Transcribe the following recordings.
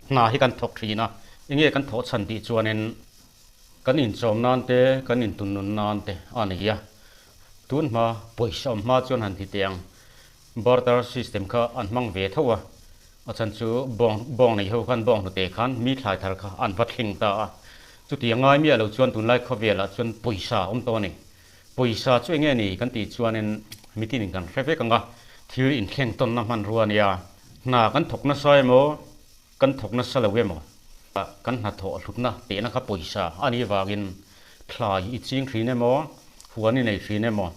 Hna hi kan thawk thin a, enge kan thawh chhan tih chuanin kan inchawm nan te, kan intunnun nan te a ni a. Tun hma pawisa awm hma chuan han ti teh ang, barter system kha an hmang ve tho a, a chhan chu bawng bawng nei ho khan bawng hnute khan mi thlai thar kha an va thleng ta a. Chutiang ngai miah lo chuan tunlai khawvelah chuan pawisa a awm tawh a ni. Pawisa chu enge ni kan tih chuanin mitinin kan hre vek ang a, thil inthleng tawnna hmanrua a nia. Hna kan thawk nasa emaw, kan thawk nasa lo emaw, kan hnathawh hlutna tehna kha pawisa a nih vangin thlai i ching thin emaw, huan i nei thin emaw,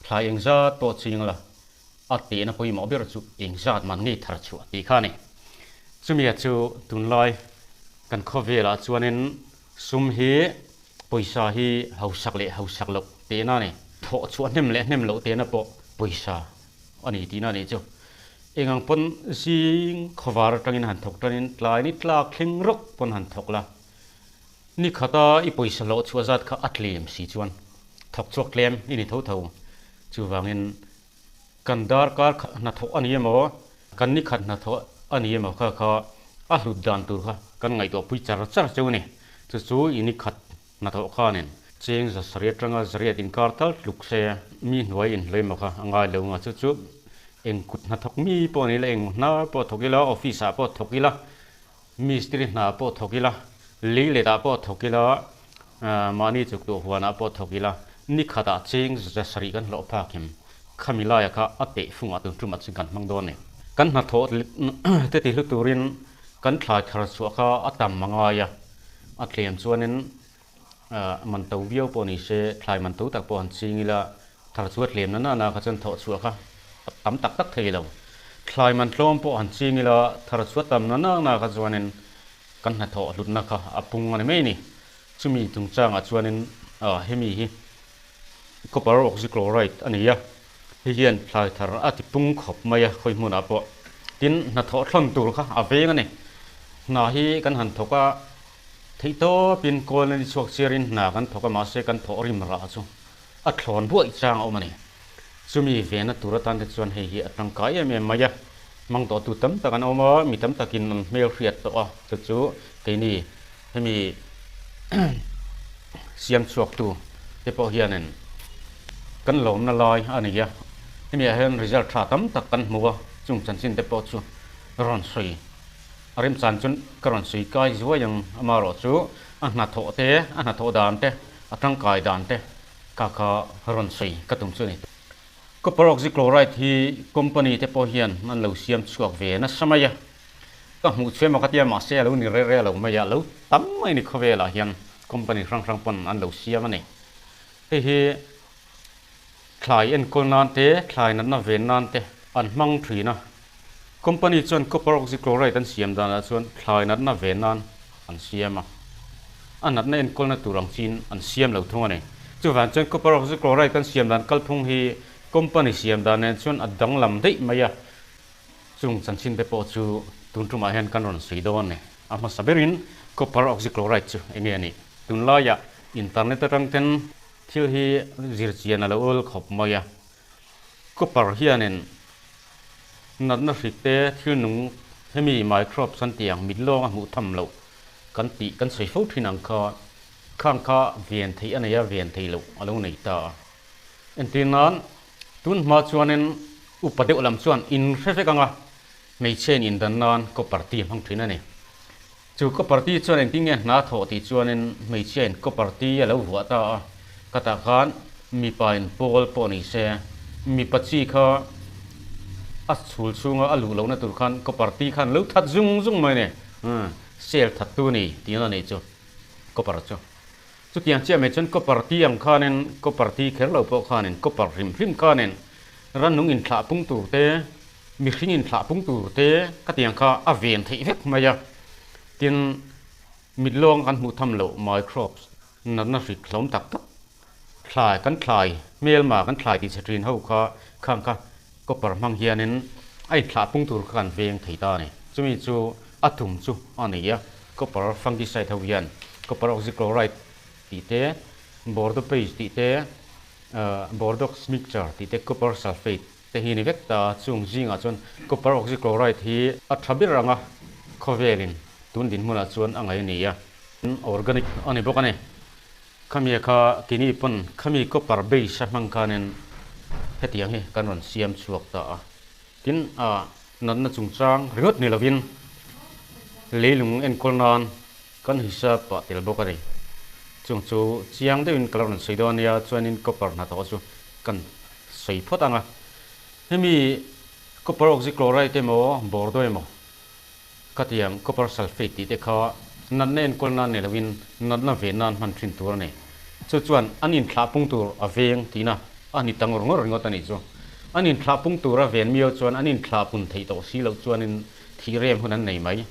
thlai engzat pawh ching la, a tehna pawimawh ber chu engzat man ngei thar chhuah tih kha a ni. Chumia chu tunlai kan khawvelah chuanin Sum hi pawisa hi hausak leh hausak loh tehna a ni. Thawh chhuah hnem leh hnem loh tehna pawh pawisa a ni tihna a nih chu. Eng ang pawn zing khawvar atangin han thawk tanin tlai ni tlak thleng rawk pawn han thawk la. Ni khata i pawisa hlawh chhuah zat kha a tlem si chuan thawk chhuak tlem i ni tho tho. Chuvangin kan darkar khat hnathawh a ni emaw, kan ni khat hnathawh a ni emaw kha kha a hlut dan tur kha kan ngaihtuah pui char char cheu a ni. Chu chu i ni khat hnathawh khanin cheng za sarih atanga zariat inkar tal tluk se mi hnuai inhlawih emaw kha a ngai lo nga. Chu chu eng kut hnathawk mi pawh a ni ila, eng hnar pawh thawk ila, office ah pawh thawk ila, mistiri hna pawh thawk ila, lei letah pawh thawk ila, mahni chuk tuah huanah pawh thawk ila, ni khatah cheng za sarih kan hlawh phak him. Khami laia kha a teh fungah tun tumah chuan kan hmang dawn a ni. Kan hnathawh te ti hlu turin kan thlai thar chhuah kha a tam a ngai a, a tlem chuanin man to viau pawh ni se, thlai man to tak pawh han ching ila, thar chu a tlem na nana kha chuan thawh chhuah kha a tam tak tak thei lo. Thlai man tlawm pawh han ching ila, thar chu a tam na nana kha chuanin kan hnathawh hlutna kha a pung a ni mai a ni. Chumi chungchangah chuanin hemi hi copper oxychloride a ni a, hei hian thlai thar a ti pung khawp mai a khawi hmunah pawh. Tin, hnathawh thlawn tur kha a veng a ni. Hna hi kan han thawk a. Theihtawpin kawl a ni chhuak chiarin hna kan thawk a, mahse kan thawh rim rah chu a thlawn buaih chang a awm a ni. Chumi vena tur atan te chuan hei hi a tangkai em em mai a, hmang tawhtu tam tak an awm a, mi tam takin an hmel hriat tawh a, chu chu keini hemi siam chhuaktu te pawh hianin kan lawmna lai a ni a, hemi ah hian result tha tam tak kan hmu a, chung chanchin te pawh chu rawn sawi. A remchan chuan ka rawn sawi kai zuai ang, amaherawh chu a hnathawh te, a hnathawh dan te, a tangkai dan te ka kha rawn sawi ka tum chu a ni. Copper oxychloride hi company te pawh hian an lo siam chhuak ve nasa mai a, ka hmuh chhuah emaw ka tia mahse a lo ni re re lo mai a, lo tam mai ni khawvelah hian company hrang hrang pawn an lo siam a ni. Hei hi thlai enkawl nan te, thlai natna ven nan te an hmang thin a. Company chuan copper oxychloride an siam danah chuan thlai natna ven nan an siam a, a natna enkawlna tur ang chin an siam lo thung a ni. Chuvang chuan copper oxychloride kan siam dan kalphung hi company siam dan nen chuan a danglam daih mai a, chung chanchin te pawh chu tun tumah hian kan rawn sawi dawn a ni. A hmasa berin copper oxychloride chu enge a nih? Tunlaiah internet atang ten thil hi zirchian a lo awl khawp mai a, copper hianin Natna hrik te thil nung hemi microbes an tih ang mit lawng a hmuh tham loh kan tih kan sawi fo thin ang kha khang kha ven theih a nei a, ven theih loh a lo nei ta a. Entir nan tun hma chuanin upa deuh lam chuan in hre vek ang a, hmeichhia in indan nan copper tea hmang thin a ni. Chu copper tea chuan engtin nge hna thawh tih chuanin hmeichhia in copper tea a lo vuah ta a, khatah khan mipa in pawl pawh ni se, mipa chi kha a chhul chhunga a luh lohna tur khan copper tea khan lo that zung zung mai a ni, cell that tu a ni tih a nih chu copper chu. Chutiang chiah mai chuan copper tea ang khanin copper tea kher lo pawh khanin copper hrim hrim khanin rannung inthlah pung tur te, Mihring inthlah pung tur te ka tiang kha a ven theih vek mai a, tin mit lawng kan hmuh tham loh microbes natna hrik hlawm tak tak thlai kan thlai hmelma kan thlai tih chhe thin ho kha khang kha copper hmang hianin a inthlah pung tur kha kan veng thei ta a ni. Chumi chu a tum chu a ni a, copper fungicide ho hian copper oxychloride tih te, bordeaux paste tih te, bordeaux mixture tih te, copper sulphate. te hi ni vek ta a, chung zingah chuan copper oxychloride hi a tha ber ang a, khawvelin tun dinhmunah chuan a ngaih a ni a, organic a ni bawk a ni. Khami kha kini pawn khami copper base a hmang khanin hetiang hi kan rawn siam chhuak ta a. Tin, natna chungchang ringawt ni lovin leilung enkawl nan kan hisap pah tel bawk a ni. Chung chu chiang deuhin ka lo rawn sawi dawn a nia, chuanin copper hnathawh chu kan sawi phawt ang a. Hemi copper oxychloride emaw bordeaux emaw Khatiang copper sulphate tih te kha natna enkawl nan nei loin natna ve nan hman thin tur a ni. Chu chuan an inthlah pung tur a veng tihna a ni ta ngawr ngawr ringawt a nih chu. An inthlah pung tur a ven miau chuan an inthlah pun theih tawh si loh chuanin thih rem hun an nei mai.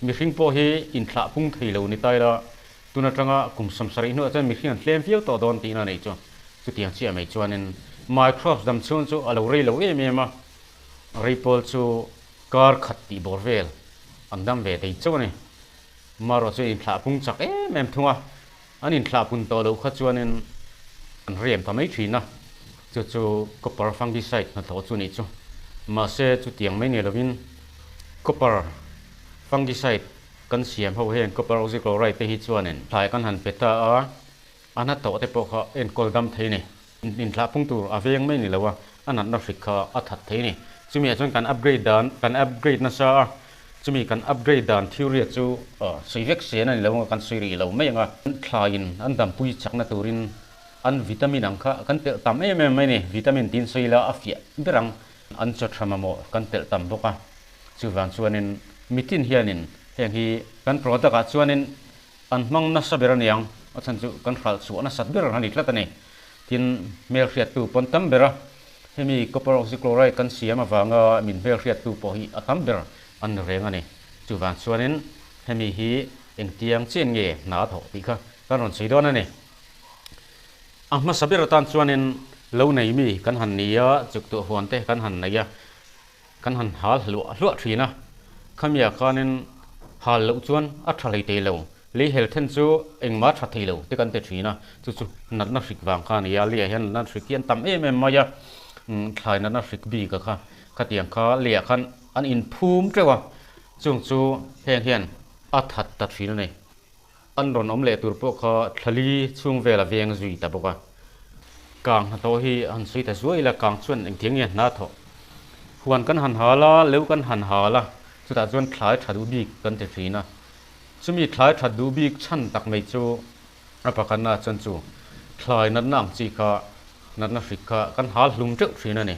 Mihring pawh hi inthlah pung thei lo ni ta ila tun atanga kum 70 hnuah chuan mihring an tlem viau tawh dawn tihna a nih chu. Chutiang chiah mai chuanin microbes dam chhung chu a lo rei lo em em a, rei pawl chu Kar khat tih bawr vel an dam ve thei chauh a ni. Marawh chuan inthlah pung chak em em thung a, an inthlah pun tawh loh kha chuanin an rem ta mai thin a, chu chu copper fungicide hnathawh chu nih chu. Mahse chutiang mai ni lovin copper fungicide kan siam ho heng copper oxychloride te hi chuanin thlai kan han pe ta a, a hnathawh te pawh kha enkawl dam thei a ni. Inthlah pung tur a veng mai ni lo a, a natna hrik kha a that thei a ni. Chumi ah chuan kan upgrade dan, kan upgrade nasa a, chumi kan upgrade dan theory chu sawi vek sen a ni lo anga kan sawi rih lo mai ang a. Thlaiin an dampui chakna turin an vitamin ang kha kan telh tam em em mai a ni. Vitamin tiin sawi ila a fiah ber ang. An chaw tha mamawh kan telh tam bawk a. Chuvang chuanin mitin hianin heng hi kan product ah chuanin An hmang nasa ber a niang, a chhan chu kan hralh chhuah nasat ber a ni tlat a ni. Tin, hmelhriattu pawn tam ber a, hemi copper oxychloride kan siam avanga min hmelhriattu pawh hi a tam ber an ni reng a ni. Chuvang chuanin hemi hi engtiang chian nge hna a thawh tih kha kan rawn sawi dawn a ni. A hmasa ber atan chuanin lo nei mi kan han ni a, chuktuah huan te kan han nei a, Kan han hal hluah hluah thin a, khamiah khanin hal loh chuan a tha hlei thei lo, lei hel then chu engmah tha thei lo te kan ti thin a, chu chu natna hrik vang kha a ni a, leiah hian natna hrik hi an tam em em mai a, thlai natna hrik bik a kha, khatiang kha leiah khan an inphum teuh a, chung chu heng hian a that ta thin a ni. An rawn awm leh tur pawh kha thlali chhung vel a veng zui ta bawk a. Kang hnathawh hi han sawi ta zuai ila, kang chuan engtiang nge hna thawh? Huan kan han hal a, leu kan han hal a, chutah chuan thlai tha duh bik kan ti thin a. Chumi thlai that duh bik chhan tak mai chu a pakhatna chuan chu thlai natna ang chi kha, natna hrik kha kan hal hlum teuh thin a ni.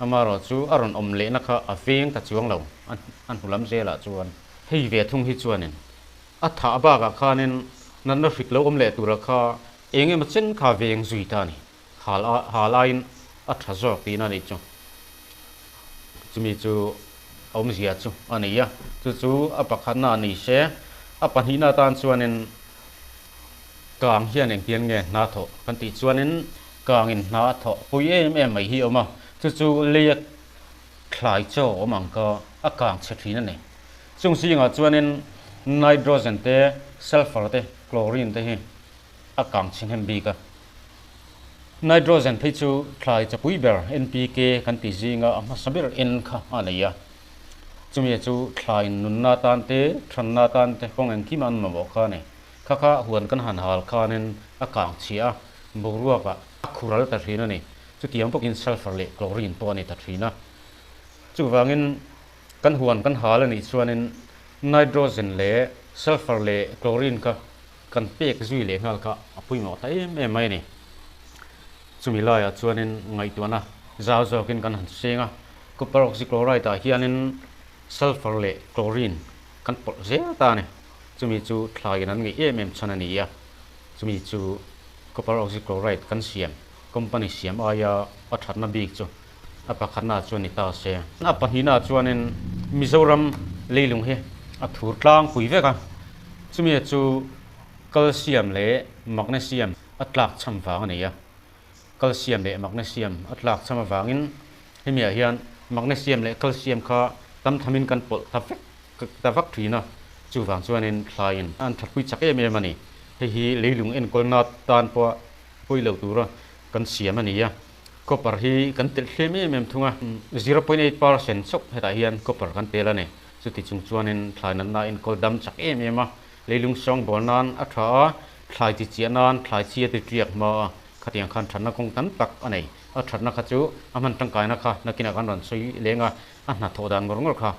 Amaherawh chu a rawn awm lehna kha a veng ta chuang lo, a hnu lam zelah chuan hei ve thung hi chuanin A thah bakah khanin natna hrik lo awm leh tura kha eng emaw chen kha veng zui ta a ni. Hal a hal aiin a tha zawk tihna a nih chu. Chumi chu awmzia chu a ni a. Chu chu a pakhatna a ni se. A pahnihna atan chuanin kang hian engtian nge hna thawh kan tih chuanin kangin hna a thawh pui em em mai hi a awm a. Chu chu leia thlai chaw awm ang kha a kang chhe thin a ni. Chung zingah chuanin nitrogen te, sulphur te, chlorine te hi a kang chhe hnem bik a. Nitrogen phei chu thlai chapui ber NPK kan ti zinga a hmasa ber N kha a nei a. Chumi chu thlai nunna atan te, thanna atan te kawng engkim an mamawh kha a ni. Kha kha huan kan han hal khanin a kang chhia a, boruakah a khural ta thin a ni. Chutiang bawkin sulphur leh chlorine pawh a ni ta thin a. Chuvangin Kan huan kan hal a nih chuanin nitrogen leh sulphur leh chlorine kha kan pek zui leh nghal kha a pawimawh ta em em mai a ni. Chumi laiah chuanin ngaihtuahna zau zawkin kan han seng a, copper oxychloride ah hianin sulphur leh chlorine kan pawlh zel ta a ni. Chumi chu thlaiin an ngeih em em chhan a ni a, chumi chu copper oxychloride kan siam company siam aia a thatna bik chu A pakhatna chuan ni ta se. A pahnihna chuanin Mizoram leilung hi a thur tlangpui vek a, chumi chu calcium leh magnesium a tlak cham vang a ni a. Calcium leh magnesium a tlak cham avangin hemiah hian magnesium leh calcium kha tam thamin kan pawlh ta vek ta vak thin a, chuvang chuanin thlaiin an thatpui chak em em a ni. Hei hi leilung enkawlna tan pawha pawi lo tura kan siam a ni a. Copper hi kan telh hlem em em thung a, 0.8% chauh hetah hian copper kan tel a ni. Chuti chung chuanin thlai natna a enkawl dam chak em em a, leilung sawngbawl nan a tha a, thlai chi chiah nan thlai chi a ti tiak hma a, khatiang khan thatna kawng tam tak a nei. A thatna kha chu a hman tangkaina kha nakinah kan rawn sawi leng a, a hnathawh dan ngawr ngawr kha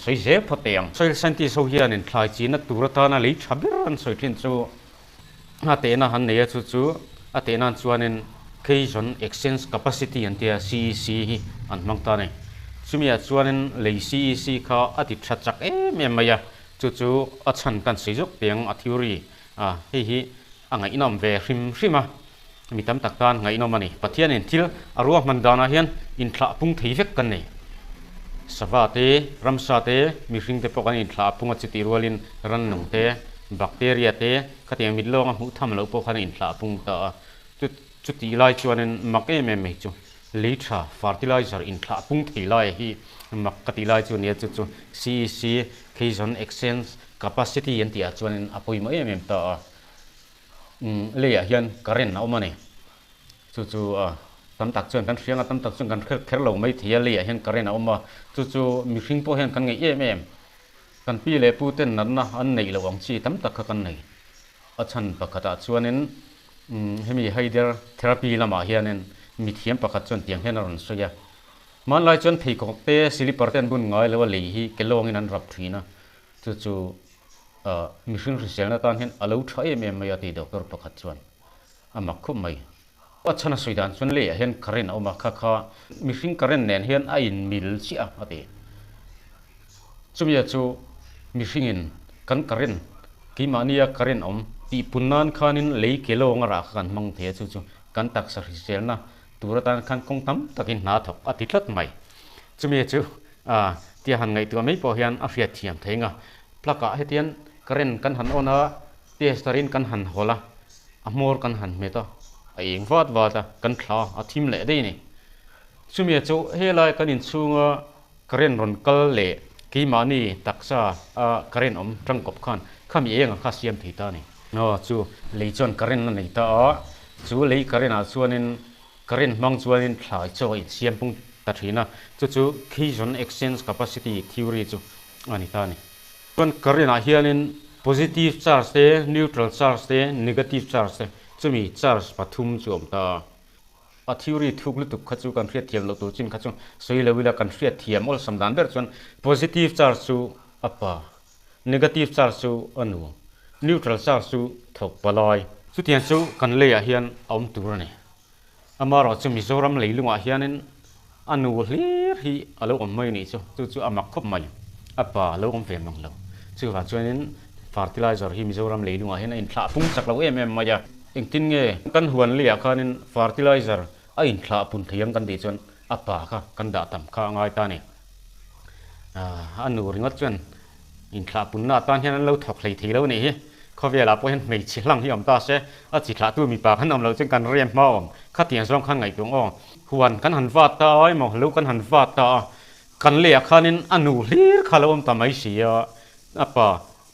sawi zel phawt teh ang. Soil scientist ho hianin thlai china tur atana lei tha ber an sawi thin chu a tehna han nei a, chu chu a teh nan chuanin Cation Exchange Capacity an tia CEC hi an hmang ta a ni. Chumiah chuanin lei CEC kha a ti tha chak em em mai a, chu chu a chhan kan sawi zawk teh ang a theory a, hei hi a ngaihnawm ve hrim hrim a, mi tam tak tan ngaihnawm a ni. Pathianin thil a ruahman danah hian inthlah pung thei vek kan nei. Sava te, ramsa te, mihring te pawh kan inthlah pung a chutih rualin rannung te, bacteria te, khatiang mit lawnga hmuh tham loh pawh khan a inthlah pung ta a. Chu chutih lai chuanin mak em em mai chu lei tha fertilizer inthlah pung thei lai hi mak ka tih lai chu a nia, chu chu CEC, Cation Exchange Capacity an tih ah chuanin a pawimawh em em ta a. Leiah hian current a awm a ni. Chu chu tam tak chuan kan hriang a, tam tak chuan kan hre kher lo mai thei a, leiah hian current a awm a. Chu chu mihring pawh hian kan ngeih em em. Kan pi leh pu ten natna an neih loh ang chi tam tak kha kan nei. A chhan pakhatah chuanin hemi haider therapy lamah hianin mithiam pakhat chuan tiang hian a rawn sawi a. Hmanlai chuan pheikhawk te slipper te an bun ngai lo a, lei hi ke lawngin an rap thin a. Chu chu mihring hriselna tan hian a lo tha em em mai a ti doctor pakhat chuan a mak khawp mai. A chhan a sawi dan chuan leiah hian current a awm a, kha kha mihring current nen hian a inmil chiah a a ti. Chumia chu mihringin kan current keimahnia current awm tihpun nan khanin lei ke lawnga rah kha kan hmang thei a, chu chu kan taksa hriselna tur atan khan kawng tam takin hna thawk a ti tlat mai. Chumia chu tia han ngaihtuah mai pawh hian a hriat thiam thei nga. Plug ah hetian current kan han on a, tester in kan han hawl a, a hmawr kan han hmet a, a eng vat vat a, kan thla a thim leh daih a ni. Chumia chu helai kan inchhunga current rawn kal leh keimahni taksa a current awm tangkawp khan khami eng a kha siam thei ta a ni. Aw chu lei chuan current a nei ta a, chu lei current ah chuanin Current hmang chuanin thlai chaw a insiam pung ta thin a, chu chu Cation Exchange Capacity Theory chu a ni ta a ni. Chuan current ah hianin positive charge te, neutral charge te, negative charge te chumi charge pathum chu a awm ta a. A theory thuk lutuk kha chu kan hriatthiam loh tur chin kha chu sawi lo ila kan hriatthiam awlsam dan ber chuan positive charge chu a pa, negative charge chu a nu, neutral charge chu thawk palai. Chutiang chu kan leiah hian a awm tur a ni. Amaherawh chu Mizoram leilungah hianin a nu hlir hi a lo awm mai nih chu, chu chu a mak khawp mai, a pa a lo awm ve mang lo. Chuvang chuanin fertilizer hi Mizoram leilungah hian a inthlah pung chak lo em em mai a. Engtin nge kan huan leiah khanin fertilizer a inthlah pun thei ang kan tih chuan a pa kha kan dah tam kha a ngai ta a ni. A nu ringawt chuan Inthlah punna atan hian an lo thawk hlei thei lo nih hi. Khawvelah pawh hian hmeichhe hlang hi awm ta se, a chi thlahtu mipa khan awm loh chuan kan rem hma awm. Khatiang zawng khan ngaihtuah aw. Huan kan han vat ta a emaw lo kan han vat ta a, kan leiah khanin a nu hlir kha lo awm ta mai si a, a pa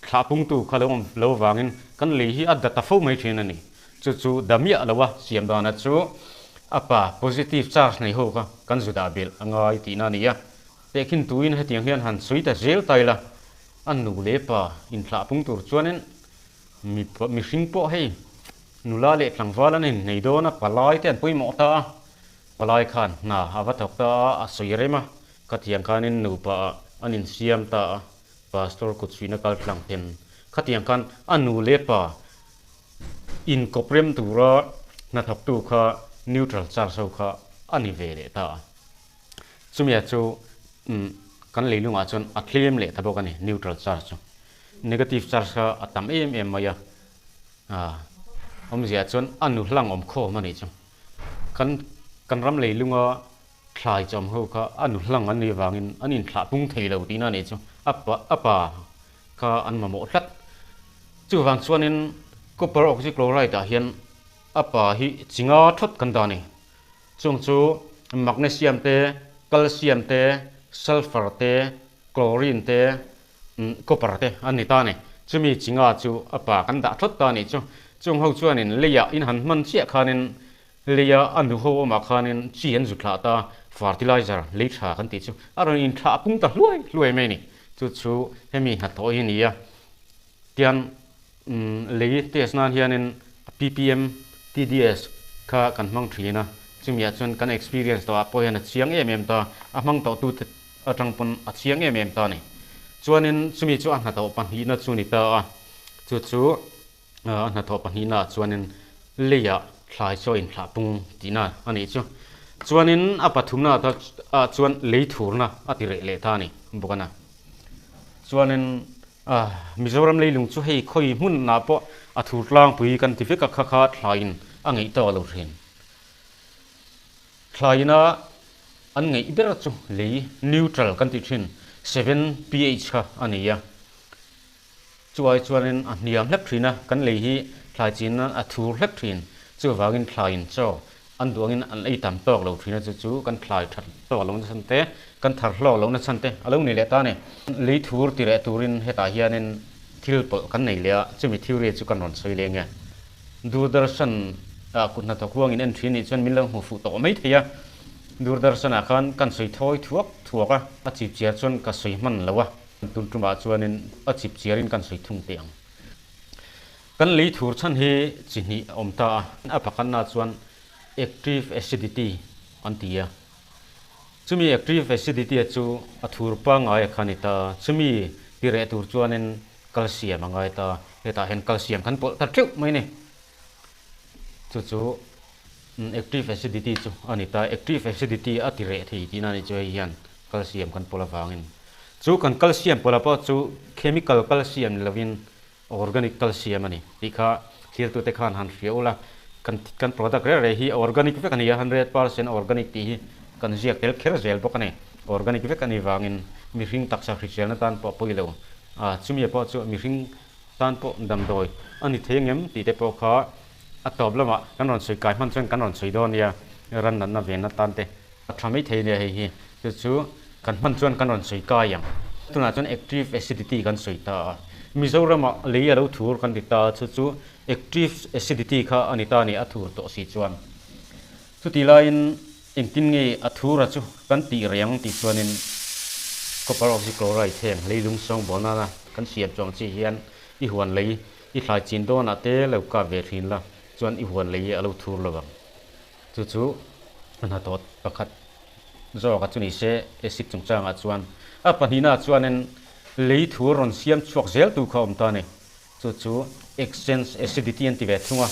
thlah pungtu kha lo awm lo vangin kan lei hi a da ta fo mai thin a ni. Chu chu da miah lo a siam dana chu a pa positive charge nei ho kha kan zu dah belh a ngai tihna a ni a. Tehkhin tuin hetiang hian han sawi ta zel ta ila, a nu leh pa inthlah pung tur chuanin mi mihring pawh hei nula leh tlangval an innei dawn a, palai te an pawimawh ta a, palai khan hna a va thawk ta a, a sawi rem a, khatiang khanin nupa ah an insiam ta a, pastor kut suihna kal tlang ten khatiang khan a nu leh pa inkawp rem tura hnathawktu kha neutral charge ho kha a ni ve leh ta a. Chumia chu kan leilungah chuan a tlem leh ta bawk a ni, neutral charge chu. Negative charge kha a tam em em mai a, awmzia chuan a nu hlang awm khawm a nih chu. Kan kan ram leilunga thlai chawm ho kha a nu hlang an nih avangin an inthlah pung thei lo tihna a nih chu, a pa a pa kha an mamawh tlat. Chuvang chuanin copper oxychloride ah hian a pa hi chi nga thawt kan dah a ni. Chung chu magnesium te, calcium te, sulphur te, chlorine te, copper te an ni ta a ni. Chumi chinga chu a pa kan dah thawt ta a nih chu. Chung ho chuanin leiah in han hman chiah khanin Leia a nuho awmah khanin chi an zu thlah ta, fertilizer, lei tha kan tih chu a rawn inthlah pung ta hluai hluai mai a ni. Chu chu hemi hnathawh hi a ni a. Tian lei test nan hianin ppm, TDS kha kan hmang thin a, chumiah chuan kan experience tawhah pawh hian a chiang em em ta, a hmang tawhtute atang pawn a chiang em em ta a ni. Chuanin chumi chu a hnathawh pahnihna chu a ni ta a, chu chu a hnathawh pahnihnaah chuanin leiah thlai chaw inthlah pung tihna a nih chu. Chuanin a pathumna ah chuan lei thurna a ti reh leh ta a ni bawk a na. Chuanin Mizoram leilung chu hei khawi hmunah pawh a thur tlangpui kan ti vek a, kha kha thlaiin a ngeih tawk lo thin. Thlaina an ngeih ber chu lei neutral kan tih thin seven pH kha a ni a. Chuai chuanin a hniam hlek thin a, kan lei hi thlai chin nan a thur hlek thin. Chuvangin thlaiin chaw an duangin an ei tam tawk lo thin a, chu chu kan thlai that tawk lohna chhan te, kan thar hlawk lohna chhan te a lo ni leh ta a ni. Lei thur ti reh turin hetah hianin thil pawlh kan nei leh a, chumi theory chu kan rawn sawi leng e. Doordarshan ah kut hnathawk huangin en thin nih chuan min lo hmu fuh tawh mai thei a, Doordarshan ah khan kan sawi thawi thuak thuak a, a chip chiar chuan ka sawi hman lo a, tun tumah chuanin a chip chiarin kan sawi thung teh ang. Kan lei thur chhan hi chi hnih a awm ta a, a pakhatna chuan active acidity an ti a, chumi active acidity a chu a thur pangngai a kha ni ta, chumi ti reh tur chuanin Calcium a ngai ta, hetah hian calcium kan pawlh ta teuh mai ni. Chu chu active acidity chu a ni ta, active acidity a ti reh thei tihna a nih chu hei hian calcium kan pawlh avangin. Chu kan calcium pawlh ah pawh chu chemical calcium ni lovin organic calcium a ni tih kha thirtute khan han hria ula, kan kan product reh reh hi organic vek a ni a, 100% organic tih hi kan ziak tel kher zel bawk a ni. Organic vek a nih vangin mihring taksa hriselna tan pawh a pawi lo. A, chumi pawh chu mihring tan pawh damdawi a ni thei angem tih te pawh kha a tawp lamah kan rawn sawi kai hman chuan kan rawn sawi dawn nia, ran natna venna tan te a tha mai thei nia hei hi, chu chu kan hman chuan kan rawn sawi kai ang. Tunah chuan active acidity kan sawi ta a, Mizoramah lei a lo thur kan ti ta a, chu chu active acidity kha a ni ta a ni, a thur tawh si chuan. Chutih laiin Engtin nge a thura chu kan tih reng tih chuanin copper oxychloride heng leilung sawngbawl nana kan siam chuang chi hian i huan lei i thlai chin dawnah te lo kap ve thin la chuan i huan lei a lo thur lo ang. Chu chu a hnathawh pakhat zawk a chu ni se acid chungchangah chuan a pahnihnaah chuanin lei thur rawn siam chhuak zel tu kha a awm ta a ni. Chu chu exchange acidity an ti ve thung a,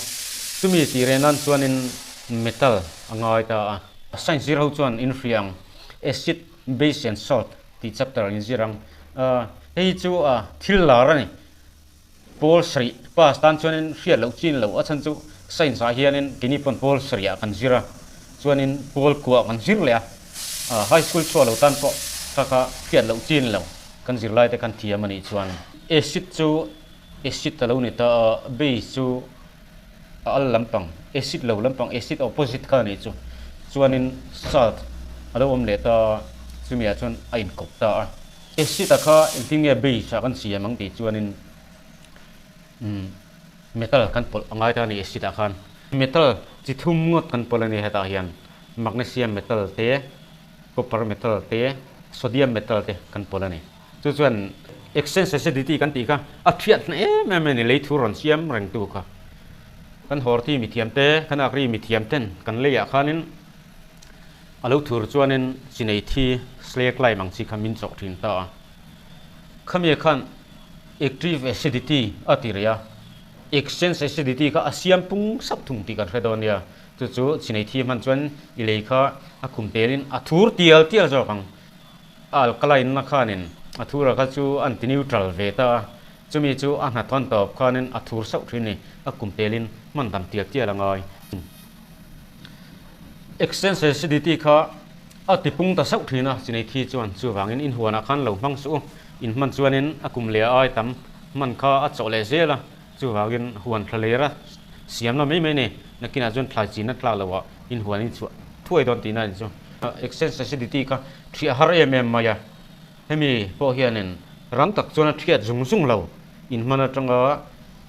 chumi tih reh nan chuanin metal a ngai ta a. Science zir ho chuan in hria ang, acid, base and salt tih chapter in zir ang. Hei hi chu thil lar a ni. Pawl sarih pass tan chuanin hriat loh chin loh a chhan chu science ah hianin keini pawn pawl sarih ah kan zir a, chuanin pawl kuah kan zir leh a. High school chhuah lo tan pawh kha kha hriat loh chin lo. Kan zirlaite kan thiam a nih chuan acid chu acid a lo ni ta a, base chu a al lampang, acid lo lampang, acid opposite kha a nih chu. Chuanin salt a lo awm leh ta a, chumi ah chuan a inkawp ta a. Acid a kha engtin nge base ah kan siam ang tih chuanin metal kan pawlh a ngai ta a ni acid ah khan. Metal chi thum ngawt kan pawlh a ni hetah hian, magnesium metal te, copper metal te, sodium metal te kan pawlh a ni. Chu chuan exchange acidity kan tih kha a thiat hna em em a ni, lei thu rawn siam reng tu kha. Kan horti mithiam te, kan agri mithiam ten kan leiah khanin a lo thur chuanin chinei thi slake lime ang chi kha min chawh thin ta a. Khami khan active acidity a ti rih a, exchange acidity kha a siam pung sap thung tih kan hre dawn nia. Chu chu chinei thi hman chuan i lei kha a khum telin a thur tial tial zawk ang. A alkaline na khanin a thura kha chu an ti neutral ve ta a, chumi chu a hnathawn tawp khanin a thur sauh thin ni, a kum telin hman dam tial tial a ngai. Exchange acidity kha a ti pung ta sauh thin a, chinei thi chuan chuvangin inhuanah khan lo hmang suh u, in hman chuanin a kum leh a ai tam hman kha a chawh leh zel a. Chuvangin huan thla lera siamna mai mai nei, nakinah chuan thlai chinna tlak loah in huan in chhuah thuai dawn tihna a ni chu. Exchange acidity kha thiah har em em mai a, hemi pawh hianin rang tak chuan a thiat zung zung lo, in hman atanga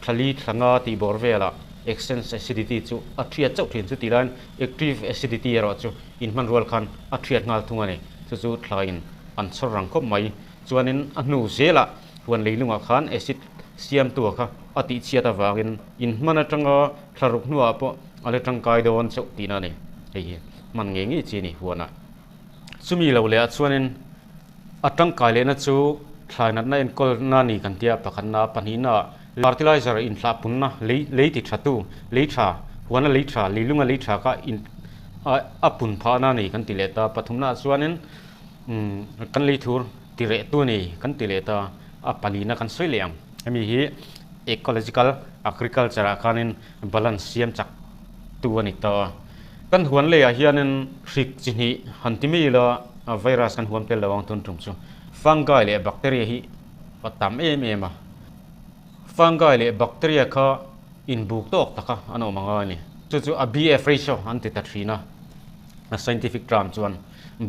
thla li thla nga tih bawr velah Excess acidity chu a thiat chauh thin. Chutih laiin active acidity erawh chu inhman rual khan a thiat nghal thung a ni. Chu chu thlaiin an chhawr rang khawp mai. Chuanin a hnu zelah huan leilungah khan acid siamtua kha a tihchhiat avangin inhman atanga thlaruk hnuah pawh a la tangkai dawn chauh tihna a ni. Hei hi hman ngei ngei chi a ni huanah. Chumi lo lehah chuanin a tangkai lehna chu thlai natna enkawlna a ni kan tia pakhatna pahnihna fertilizer inthlahpunna lei lei ti thatu lei tha huana lei tha leilunga lei tha kha in a pun phahna a ni kan ti leh ta pathumna ah chuanin umm kan lei thur ti reh tu a ni kan ti leh ta a palina kan sawi leh ang hemi hi ecological agriculture ah khanin balance siam chak tu a ni ta a. Kan huan leiah hianin hrik chi hnih han ti mai ila virus kan huam tel lo ang tun tum chu fungi leh bacteria hi a tam em em a. Fungi leh bacteria kha inbuk tawk taka an awm anga a ni. Chu chu a BF ratio an ti ta thin a, a scientific term chuan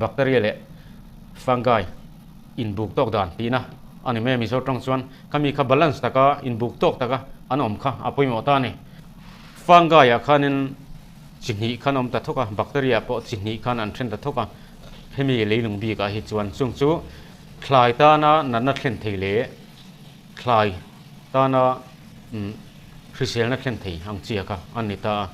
bacteria leh fungi inbuk tawk dan tihna a ni mai a. Mizo tawng chuan khami kha balance taka inbuk tawk taka an awm kha a pawimawh ta a ni. Fungi ah khanin chi hnih khan awm ta thawk a, bacteria pawh chi hnih khan an then ta thawk a, hemi leilung bikah hi chuan chung chu thlai tana natna thlen thei leh thlai tana hriselna thlen thei ang chi kha a ni ta a.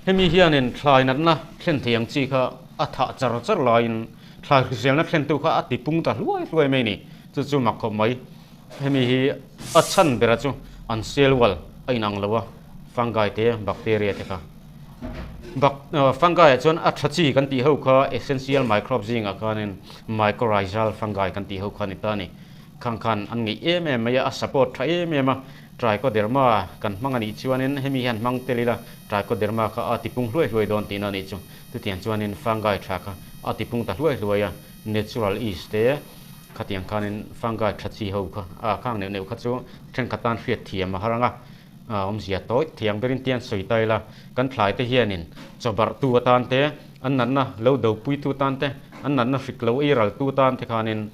Hemi hianin thlai natna thlen thei ang chi kha a thah char char laiin thlai hriselna thlentu kha a tipung ta hluai hluai mai a ni, chu chu mak khawp mai. Hemi hi a chhan bera chu an cell wall a inang lo a, fungi te bacteria te kha. Bac fungi ah chuan a tha chi kan tih ho kha essential microbe zingah khanin mycorrhizal fungi kan tih ho kha a ni ta a ni. Khang khan an ngeih em em mai a, a support tha em em a, trichoderma kan hmang a nih chuanin hemi hian hmang tel ila trichoderma kha a tipung hluai hluai dawn tihna a nih chu. Chutiang chuanin fungi tha kha a tipung ta hluai hluai a, natural yeast te, Khatiang khanin fungi tha chi ho kha a khang neuh neuh kha chu thenkhat tan hriat thiam a har ang a, awmzia tawi thiang berin tian sawi ta ila, kan thlai te hianin chawbarh tu atan te, an natna lo do pui tu tan te, an natna hrik lo ei ral tu tan te khanin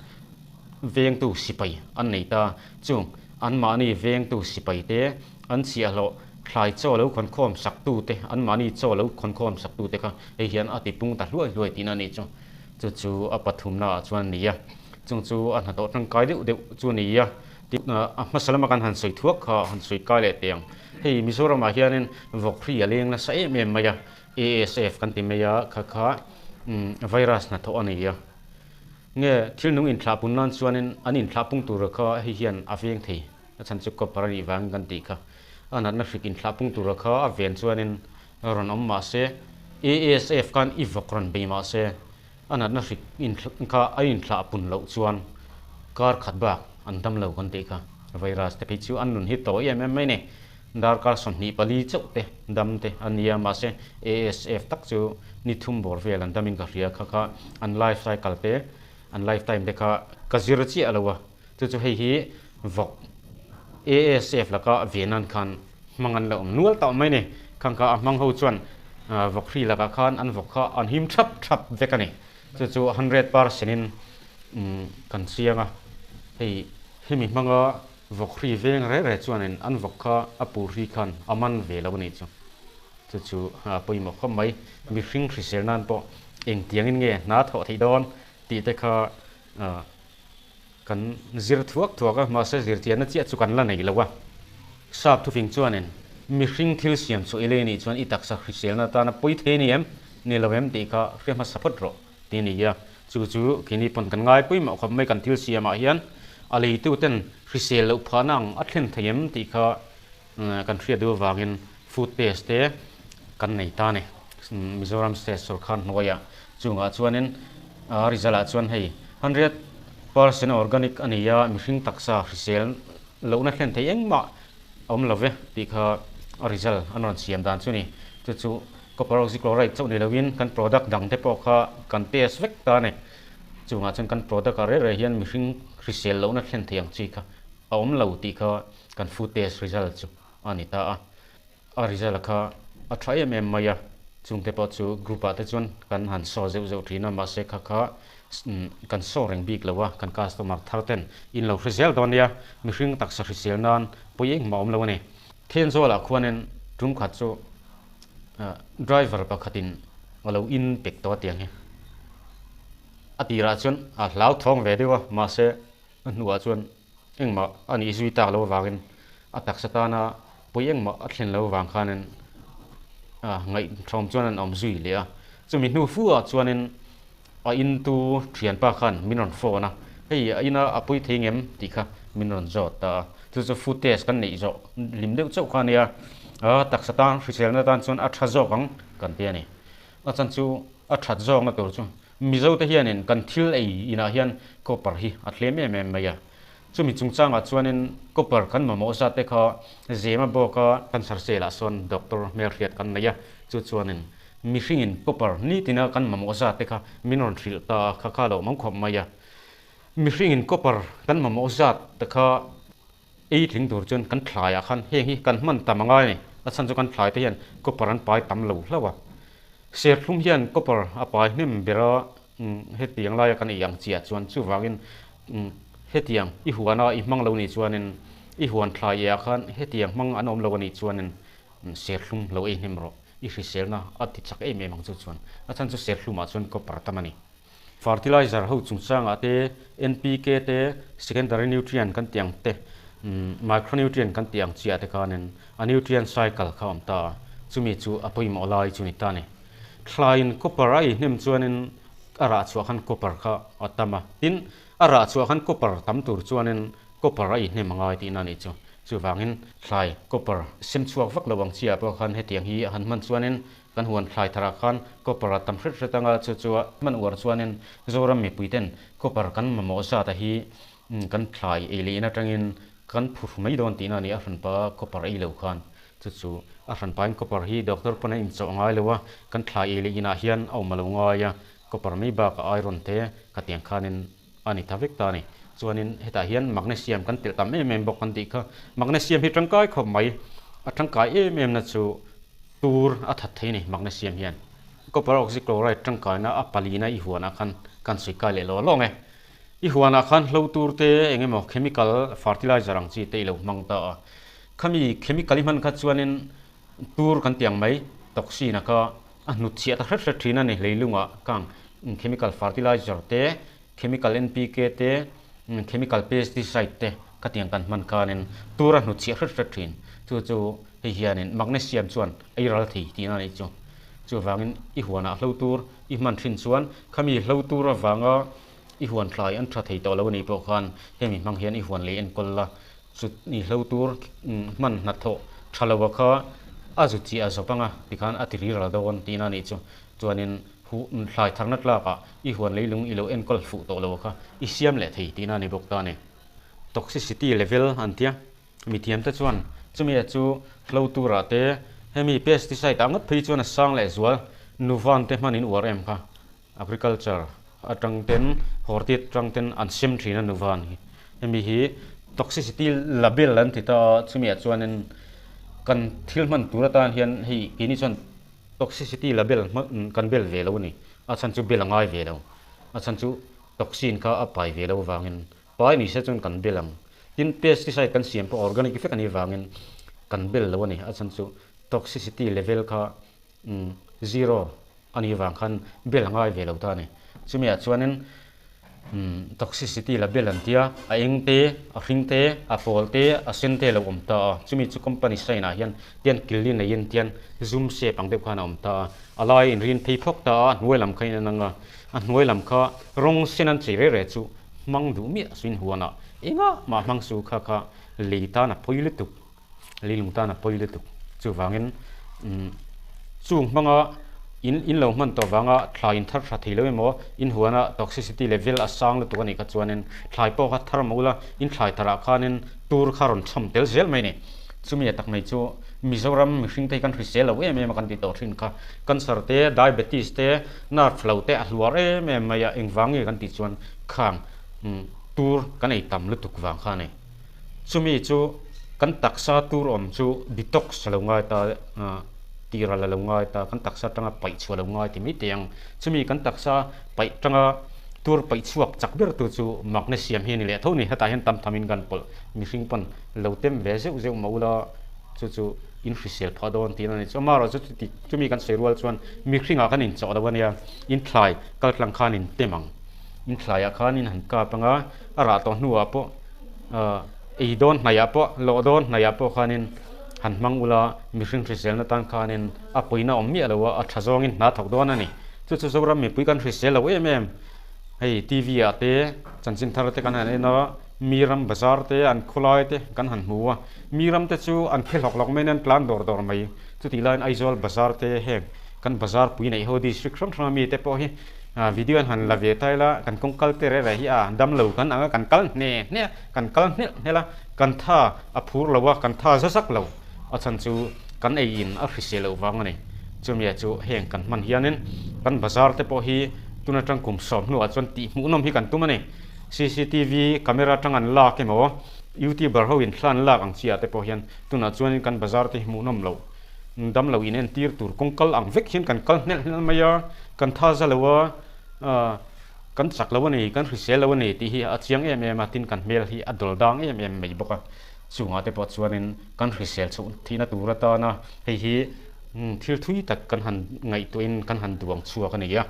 vengtu sipai an nei ta. Chung anmahni vengtu sipai te, an chhiahhlawh thlai chaw lo khawnkhawm sak tu te, anmahni chaw lo khawnkhawm sak tu te kha hei hian a tipung ta hluai hluai tihna a nih chu. Chu chu a pathumna ah chuan a ni a, chung chu a hnathawh tangkai deuh deuh chu a ni a, tin a hmasa lama kan han sawi thuak kha han sawi kai leh teh ang. Hei Mizoram ah hianin vawkhri a leng nasa em em mai a, ASF kan ti mai a, kha kha virus hnathawh a ni a. Nge thil nung inthlah pun nan chuanin an inthlah pung tur kha hei hian a veng thei, a chhan chu copper a nih vangin kan tih kha. A natna hrik inthlah pung tura kha a ven chuanin Rawn awm mah se, ASF khan i vawk rawn bei mah se, a natna hrik kha a inthlah pun loh chuan kar khat bak an dam lo kan tih kha. Virus te phei chu an nun hi tawi em em mai ni. Darkar 24 chauh te dam te a nia, mahse ASF tak chu ni thum bawr vel an damin ka hria kha kha an life cycle te, an life time te kha ka zir chiah lo a. Chu chu hei hi vawk ASF laka ve nan khan hmang an la awm nual tawh mai ni. Khang kha a hmang ho chuan vawk hri lakah khan an vawk kha an him thap thap vek a ni. Chu chu 100% in kan chiang a. Hei hemi hmanga vawk hri veng reh reh chuanin an vawk kha a pur hri khan a man ve lo a nih chu. Chu chu a pawimawh khawp mai. Mihring hrisel nan pawh engtiangin nge hna thawh theih dawn tih te kha Kan zir thuak thuak a, mahse zirtianna chiah chu kan la nei lo a. Sap thufing chuanin, Mihring thil siam chu i lei nih chuan i taksa hriselna atana pawi thei a ni em? Ni lo em tih kha hre hmasa phawt rawh, ti a ni a. Chu chu keini pawn kan ngai pawimawh khawp mai kan thil siamah hian a leituten hrisel loh phahna ang a thlen thei em tih kha kan hriat duh avangin food test te kan nei ta a ni. Mizoram State sawrkar hnuaiah chungah chuanin a result ah chuan hei 100% organic a ni a, mihring taksa hrisel lohna thlen thei engmah a awm lo ve tih kha a result an rawn siam dan chu a ni. Chu chu copper oxychloride chauh ni loin kan product dang te pawh kha kan test vek ta a ni. Chungah chuan kan product ah reh reh hian mihring hrisel lohna thlen thei ang chi kha a awm lo tih kha kan food test result chu a ni ta a. A result kha a tha em em mai a, chungte pawh chu group ah te chuan kan han saw zeuh zeuh thin a, mahse kha kha kan saw reng bik lo a, kan customer thar ten in lo hre zel dawn nia, mihring taksa hrisel nan pawi engmah awm lo a ni. Thenzawl ah khuanin Tum khat chu driver pakhatin a lo in pek tawh a tiang hi. A tirah chuan a hlauthawng ve deuh a, mahse a hnuah chuan engmah a nih zui tak loh avangin a taksa tana pawi engmah a thlen loh avang khanin ngaihthawm chuan an awm zui leh a. Chumi hnu fu ah chuanin a intu thianpa khan min rawn phone a, hei a ina a pawi thei ngem tih kha min rawn zawt ta a. Chu chu food test kan neih zawh hlim deuh chauh kha a nia, a taksa tan hriselna tan chuan a tha zawk ang kan ti a ni. A chan chu a that zawkna tur chu Mizo te hianin kan thil ei inah hian copper hi a tlem em em mai a. Chumi chungchangah chuanin copper kan mamawh zat te kha zema bawka cancer cell ah sawn doctor hmelhriat kan nei a, chu chuanin mihringin copper nitina kan mamawh zat te kha min rawn hrilh ta a, kha kha lo awm khawp mai a. Mihringin copper kan mamawh zat te kha ei tling tur chuan kan thlaiah khan heng hi kan hman tam a ngai a ni. A chhan chu kan thlai te hian copper an pai tam lo hlauh a. Serthlum hian copper a pai hnem ber a, hetiang laia kan ei ang chiah chuan chuvangin hetiang i huana i hmang lo nih chuanin i huan thlai eh ah khan hetiang hmang an awm lo a nih chuanin serthlum lo ei hnem rawh. I hriselna a ti chak em em ang chu chuan a chhan chu serthlumah chuan copper a tam a ni. Fertilizer ho chungchangah te, NPK te, secondary nutrient kan tih ang te, micronutrient kan tih ang chiah te khanin a nutrient cycle kha a awm ta a, chumi chu a pawimawh lai chu ni ta a ni. Thlaiin copper a inhnem chuanin a rah chhuah khan copper kha a tam a, tin a rah chhuah khan copper tam tur chuanin copper a inhnem a ngai tihna a nih chu. Chuvangin thlai copper sem chhuak vak lo ang chiah pawh khan hetiang hi a han hman chuanin Kan huan thlai tharah khan copper a tam hret hret anga chu chu a hman uar chuanin Zoram mipuiten copper kan mamawh zat a hi kan thlai ei leh in atangin kan phuhru mai dawn tihna a ni a hranpa copper ei lo khan chu chu a hranpain copper hi doctor pawn a inchawh ngai lo a kan thlai ei leh inah hian a awm a lo ngai a copper mai bakah iron te khatiang khanin a ni ta vek ta a ni. Chuanin hetah hian magnesium kan telh tam em em bawk kan tih kha. Magnesium hi tangkai khawp mai. A tangkai em em na chu tur a that thei a ni magnesium hian. Copper oxychloride tangkaina a palina i huanah khan kan sawi kai leh lo lawng e. I huanah khan hlo tur te eng emaw chemical fertilizer ang chi te i lo hmang ta a. Khami chemical i hman kha chuanin tur kan ti ang mai toxin a kha a hnut chhiah ta hret hret thin a ni leilungah kang chemical fertilizer te chemical NPK te chemical pesticide te khatiang kan hman khanin tur a hnut chhiah hret hret thin chu chu hei hianin magnesium chuan ei ral thei tihna a nih chu chuvangin i huanah hlo tur i hman thin chuan khami hlo tur avanga i huan thlai an tha thei tawh lo a nih pawh khan hemi hmang hian i huan lei enkawl la Chut ni hlo tur hman hnathawh tha lo a kha a zu chiah a zawp anga tikhan a ti ri ral dawn tihna a nih chu. Chuanin huh thlai tharna tlakah i huan leilung i lo enkawl fuh tawh lo a kha i siam leh thei tihna a ni bawk ta a ni. Toxicity level an tia mithiam te chuan chumi a chu hlo turah te hemi pesticide ah ngawt phei chuan a sang leh zual nuvan te hman in uar em kha Agriculture atang ten horti atang ten an sem thin a nuvan hi. Hemi hi toxicity label an ti ta a, chumi ah chuanin kan thil hman tur atan hian hei keini chuan toxicity label kan bel ve lo a ni. A chhan chu bel a ngai ve lo. A chhan chu toxin kha a pai ve lo avangin pai ni se chuan kan bel ang. Tin pesticide kan siam pawh organic vek a nih avangin kan bel lo a ni. A chhan chu toxicity level kha zero A nih vang khan bel a ngai ve lo ta a ni. Chumi ah chuanin toxicity la bel an tia, a eng te, a hring te, a pawl te, a sen te a lo awm ta a. Chumi chu company sign ah hian tian killi neiin tian zoom shape ang deuh khan a awm ta a. A lai in rin phei phawk ta a, a hnuai lam kha in an ang a. A hnuai lam kha rawng sen an chei reh reh chu hmang duh miah suin huanah engah mah hmang su kha kha lei tan a pawi lutuk. Leilung tan a pawi lutuk. Chuvangin chung hmanga in in lo hman tawh vanga thlai in thar tha thei lo emaw in huana toxicity level a sang lutuk a nih kha chuanin thlai pawh kha thar mawh ula in thlai tharah khanin tur kha rawn chham tel zel mai a ni. Chumi a tak mai chu Mizoram mihring te hi kan hrisel lo em em a kan tih tawh thin kha. Cancer te, diabetes te, nerve lo te a hluar em em mai a, engvang nge kan tih chuan khang tur kan ei tam lutuk vang kha a ni. Chumi chu kan taksa tur awm chu detox a lo ngai ta, tihral a lo ngai ta, kan taksa atanga paih chhuah a lo ngai ti mai teh ang. Chumi kan taksa paih tanga tur paih chhuak chak ber tu chu magnesium hi a ni leh tho a ni. Hetah hian tam thamin kan pawlh mihring pawn lo tem ve zeuh zeuh mah ula Chu chu in hrisel phah dawn tihna a ni. Chu amaherawhchu chuti chumi kan sawi rual chuan mihringah kan inchawh lo a nia, in thlai kal tlang khan in tem ang. In thlaiah khan in han kap ang a, a rah tawh hnuah pawh ah ei dawn hnaihah pawh lawh dawn hnaihah pawh khanin han hmang ula mihring hriselna tan khanin a puina awm miah lo a, a tha zawngin hna thawk dawn a ni. Chu chu Zoram mipui kan hrisel lo em em. Hei TV ah te chanchin thar te kan han en a, mi ram bazar te an khawlai te kan han hmu a, mi ram te chu an phe hlawk hlawk mai in an tlan dawr dawr mai. Chutih laiin Aizawl bazar te heng kan bazar pui neih ho district hrang hrang a mi te pawh hi video an han la ve ta ila kan kawng kal te reh reh hi a dam lo kan ang a kan kal hne hne a kan kal hnelh hnelh a kan tha a phur lo a kan tha za zak lo a chhan chu kan ei in a hrisel loh vang a ni. Chumi ah chu heng kan hman hianin kan bazar te pawh hi tun atang kum sawm hnuah chuan tih hmuhnawm hi kan tum a ni. Cctv camera atang an lak emaw youtuber ho in thla an lak ang chi ah te pawh hian tunah chuanin kan bazar te hi hmuhnawm loh dam lo in entir tur kawng kal ang vek hian kan kal hnelh hnelh mai a, kan tha za lo a, kan chak lo a ni, kan hrisel lo a ni tih hi a chiang em em a, tin kan hmel hi a dawl dang em em mai bawk a. Chungah te pawh chuanin kan hrisel chhoh thihna tur atana hei hi thil thui tak kan han ngaihtuahin kan han duang chhuak a ni a.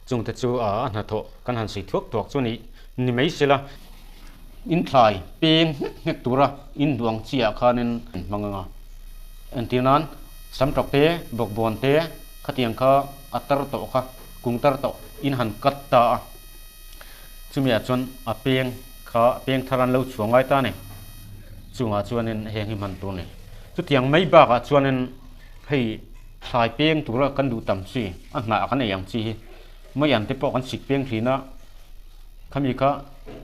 Chungte chu a hnathawh kan han sawi thuak thuak chu ni mai sela inthlai peng hnek hnek tura induang chiah khanin an hmang ang a. Entir nan sam tawk te, bawkbawn te khatiang kha a tar tawh kha kung tar tawh in han cut ta a. Chumi ah chuan a peng kha peng thar an lo chhuah ngai ta a ni. Chungah chuanin heng hi hman tur a ni. Chutiang mai bakah chuanin hei thlai peng tura kan duh tam chi a hnah kan ei ang chi hi mai an te pawh kan sik peng thin a. Khami kha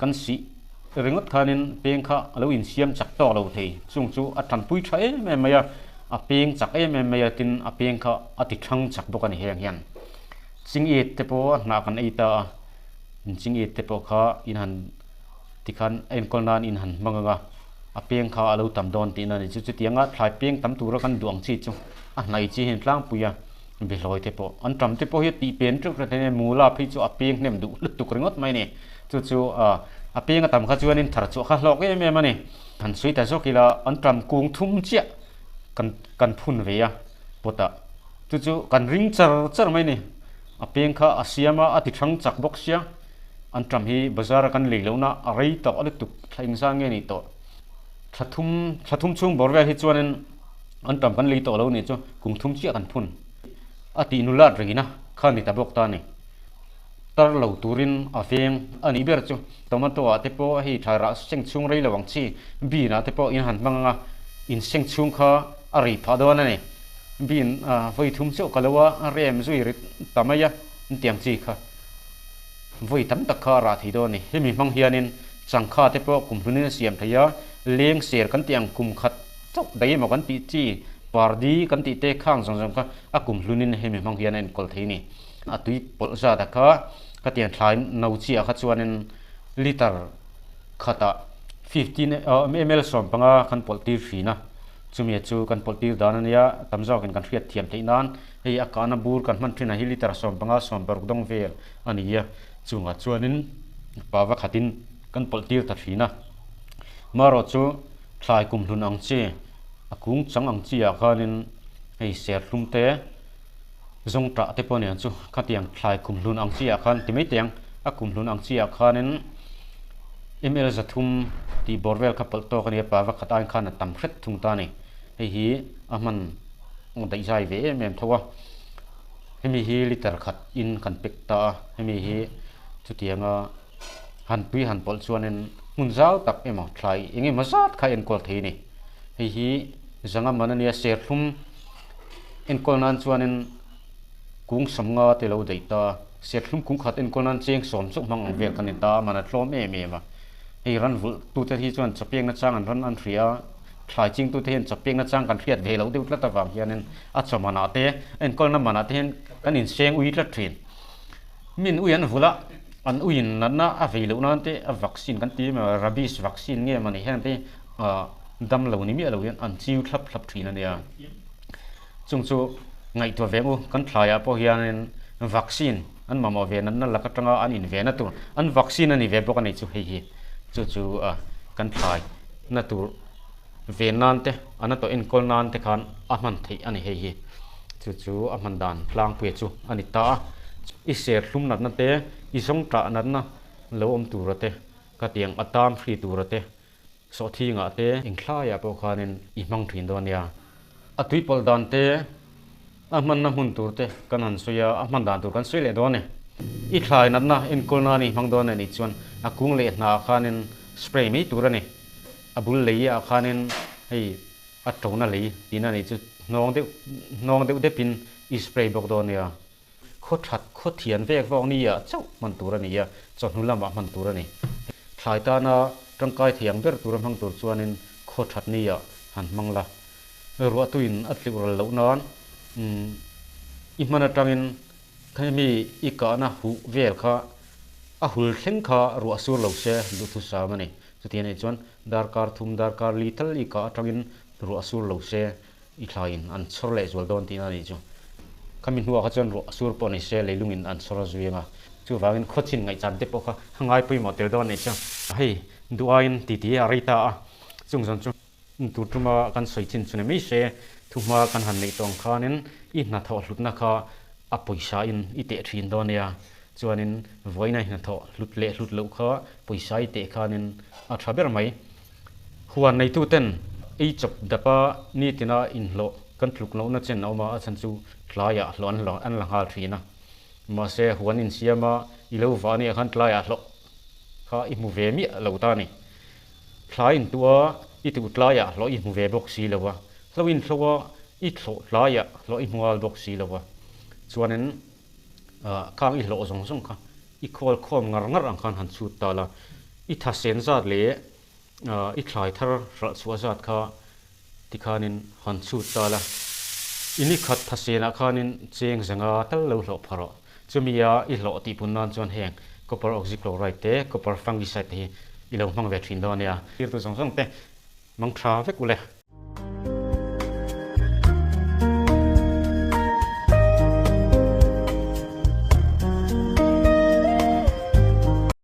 kan sih ringawt khanin peng kha a lo insiam chak tawk lo thei. Chung chu a tanpui tha em em mai a, a peng chak em em mai a tin a peng kha a ti thang chak bawk a ni heng hian. Chingit te pawh a hnah kan ei ta a, chingit te pawh kha in han tikhan a enkawl nan in han hmang ang a, a peng kha a lo tam dawn tihna a ni. Chu chutianga thlai peng tam tura kan duh ang chi chu a hnaih chi hian tlangpui a, behlawi te pawh an tam te pawh hi a tih pen teuh teuh a, mula phei chu a peng hnem duh lutuk ringawt mai a ni. Chu chu a peng a tam kha chuanin thar chhuah kha hlawk em em a ni. Han sawi ta zawk ila an tam kung thum chiah kan kan phun ve a pot ah. Chu chu kan ring char char mai ni. A peng kha a siam a, a ti thang chak bawk sia. An ṭam hi bazar a kan lei lohna a rei tawh a lutuk thla engzah nge ni tawh. Thla thum thla thum chhung bawr vel hi chuanin an ṭam kan lei tawh lo nih chu kum thum chiah kan phun. A tih nulat rengin a kha ni ta bawk ta a ni. Tar lo turin a veng a nih ber chu tomato ah te pawh hei thlai rah seng chhung rei lo ang chi bean ah te pawh in han hmang ang a, in seng chhung kha a rei phah dawn a ni. Bean vawi thum chauh ka lo a rem zui rit ta mai a intiang chi kha vawi tam tak kha a rah thei dawn a ni. Hemi hmang hianin changkha te pawh kum hlunin a siam thei a, leng ser kan tih ang kum khat chauh daih emaw kan tih chi pardi kan tih te khang zawng zawng kha a kum hlunin hemi hmang hian a enkawl thei a ni. A tui pawlh zat a kha ka tiang thlai no chiah kha chuanin liter khatah 15 ml 15 kan pawlh tir thin a, chumi chu kan pawlh tir dan a nia, tam zawkin kan hriat thiam theih nan hei a kahna bur kan hman thin ah hi liter 15 16 dawng vel a ni a, chungah chuanin pava khatin kan pawlh tir ta thin a. Marawh chu thlai kumhlun ang chi a kung chang ang chi ah khanin hei serthlum te, Zawngṭah te pawh aniang chu khatiang thlai kumhlun ang chi ah khan ti mai teh ang, a kumhlun ang chi ah khanin ml 300 tih bawr vel kha pawlh tawk a ni a, pa vakhat aiin khan a tam hret thung ta a ni. Hei hi a hman daihzai ve em em tho a, hemi hi liter khat in kan pek ta a, hemi hi chutianga han tui han pawlh chuanin hmun zau tak emaw thlai eng emaw zat kha enkawl thei a ni. Hei hi zanga man a nia serthlum. Enkawl nan chuanin kung sawmnga te lo daih ta, serthlum kung khat enkawl nan cheng sawm chauh hmang ang vel kan ni ta, man a tlawm em em a. Hei ran vulh tute hi chuan chawpeng nachang an ran an hria a, thlai ching tute hian chawpeng nachang kan hriat ve loh deuh tlat avang hianin a chaw manah te, enkawlna manah te hian kan inseng ui tlat thin. Min ui an vulh a, an uiin natna a vei loh nan te a vaccine kan ti emaw rabies vaccine nge mawni heng te hi dam lo ni miah lo hian an chiu thlap thlap thin a nia. Chung chu ngaihtuah ve ang u, kan thlaiah pawh hianin vaccine an mamawh ve natna lak atanga an invehna tur an vaccine a ni ve bawk a ni chu hei hi chu chu kan thlai na tur. ven nan te, a na tawh enkawl nan te khan a hman theih a ni hei hi. Chu chu a hman dan tlangpuia chu a ni ta a. I ser hlum natna te, i zawng tah natna lo awm tura te, ka tiang a tam hri tura te, sawhthingah te, engthlaiah pawh khanin i hmang thin dawn nia. A tuipawlh dan te, a hmanna hmun tur te kan han sawi a, a hman dan tur kan sawi leh dawn e. I thlai natna enkawl nan i hmang dawn a nih chuan a kung leh hnah khanin spray mai tur a ni. A bul lei ah khanin hei a tona lei tihna a nih chu hnawng deuh hnawng deuh depin i spray bawk dawn nia. Khaw that khaw thian vek vawk ni ah chauh hman tur a ni a, chawhnu lamah hman tur a ni. Thlai tana tangkai thei ang ber tura hmang tur chuanin khaw that ni ah han hmang la. Ruahtuin a tliuh ral loh nan i hman atangin hemi i kahna huh vel kha a hul thleng kha ruah sur lo se duhthusam a ni. Chutiang anih chuan darkar thum darkar li tal i kah atangin ruah sur lo se i thlaiin an chhawr leh zual dawn tihna a nih chu. Khami hnuah kha chuan ruah sur pawh ni se leilungin an chhawr a zui ang a, chuvangin khawchin ngaihchan te pawh kha a ngai pawimawh tel dawn a nih chu. Hei duh aiin titi a rei ta a, chung zawn chu tur tuma kan sawi chin chu ni mai se, thuhma kan han neih tawng khanin i hnathawh hlutna kha a pawisa in i teh thin dawn nia, chuanin vawiina i hnathawh hlut leh hlut loh kha pawisa i teh khanin a tha ber mai. Huan neituten ei chawp dapa nitina inhlawh kan tluk lohna chen a awm a, a chhan chu tlaiah hlawh an la an la nghal thin a. Mahse, huan insiama i lo vah ania khan tlaiah hlawh kha i hmu ve miah lo ta a ni. Thlai intuah i tuh tlaiah hlawh i hmu ve bawk si lo a, hlo inhloa i thlawh tlaiah hlawh i hmu nghal bawk si lo a. Chuanin khang i hlawh zawng zawng kha i khawl khawm ngar ngar ang khan han chhut ta la, i tha sen zat leh i thlai thar hralh chhuah zat kha tikhanin han chhut ta la, i ni khat tha senah khanin cheng zanga tal lo hlawh pha rawh. Chumi a i hlawh tih pun nan chuan heng copper oxychloride te, copper fungicide te hi i lo hmang ve thin dawn nia. Thirtu zawng zawng te mang tha vek u le.